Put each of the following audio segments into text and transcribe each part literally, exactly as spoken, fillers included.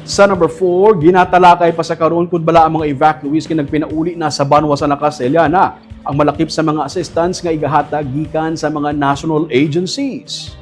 Sa number four, ginatalakay pa sa karon kun bala ang mga evacuees nga nagpinauli na sa banwa sa La Castellana ang malakip sa mga assistance nga igahatag gikan sa mga national agencies.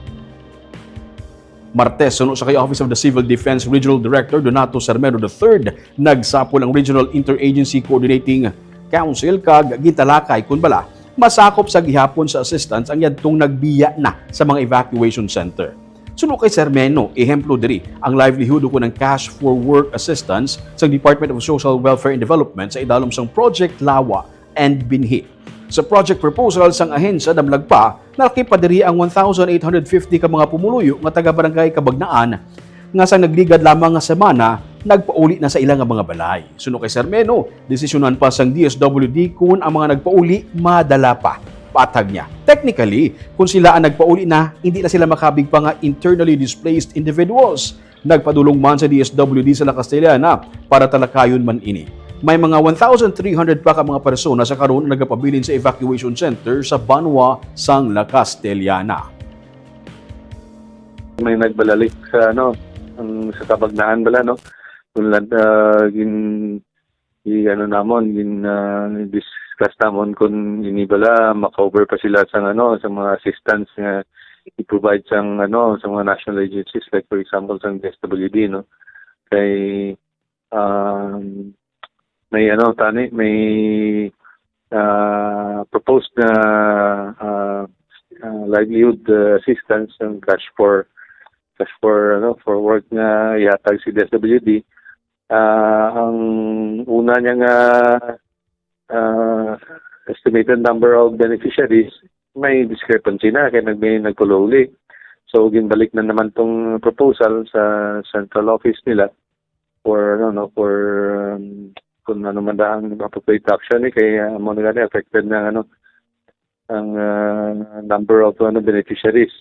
Martes, suno sa kay Office of the Civil Defense Regional Director Donato Sermeno the third, nagsapol ang Regional Interagency Coordinating Council kag gitalakay kun bala masakop sa gihapon sa assistance ang yadtong nagbiya na sa mga evacuation center. Suno kay Sermeno, ehemplo diri ang livelihood o kun ang cash for work assistance sa Department of Social Welfare and Development sa idalom sang Project Lawa and Binhi. Sa project proposal sang ahensya, damlag pa, nalakip pa diri ang one thousand eight hundred fifty ka mga pumuluyo nga taga Barangay Cabagnaan nga sang nagligad lamang nga semana nagpauli na sa ila nga mga balay. Suno kay Sermeno, desisyonan pa sang D S W D kung ang mga nagpauli madala pa. Patag niya, technically, kung sila ang nagpauli na, hindi na sila makabig pa nga internally displaced individuals. Nagpadulong man sa D S W D sa La Castellana para talakayon man ini. May mga one thousand three hundred pa ka mga persona sa karon ang nagapabilin sa evacuation center sa banwa sang La Castellana. May nagbalalik sa ano, ang sa Cabagnaan bala, no? Kung lang, ah, gin i ano namon, gin ah, discuss namon kung ini bala ma-cover pa sila sa ano, sa mga assistance nga i-provide sang ano, sa mga national agencies, like for example sang D S W D, no? Kay um, may ano tani, may ah, proposed na ah, ah, livelihood ah, assistance ng cash for cash for ano, for work nga ihatag si D S W D. Ah, ang una niya nga ah, estimated number of beneficiaries, may discrepancy na kay nag may nagpalauli. So ginbalik na naman tong proposal sa central office nila for ano, no, for um, kung ano man ang appropriate action ni kay uh, mo na gani affected na ano ang uh, number of ano, beneficiaries.